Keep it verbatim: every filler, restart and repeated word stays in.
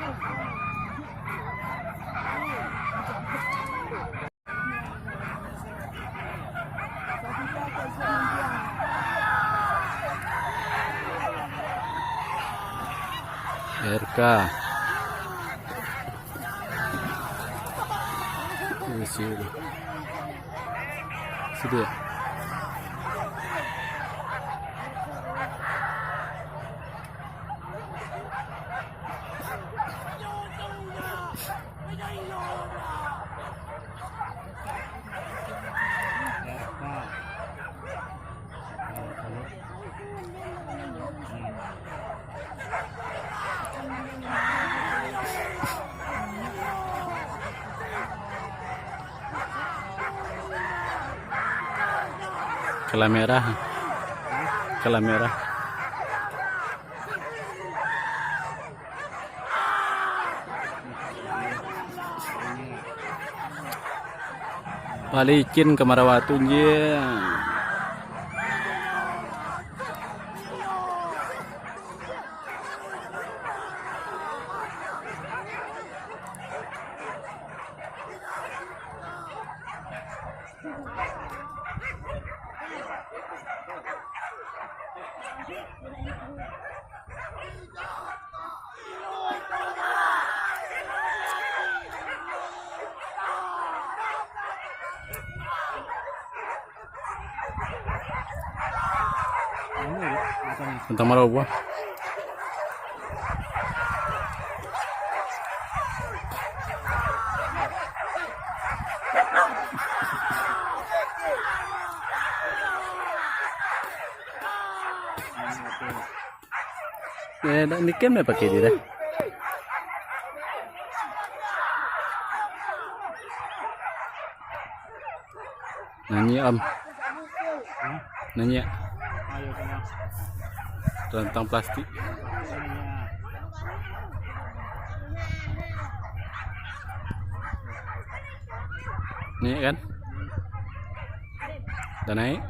R K. Isi dulu. Sini ya. Kala merah. Kala merah. Palicin ka Marawatu, anjing. Tantang marau buah. Eh, nak niken mah pakai dia dah. Nanya, Om. Nanya. Rantang plastik. Nanya kan? Dah naik?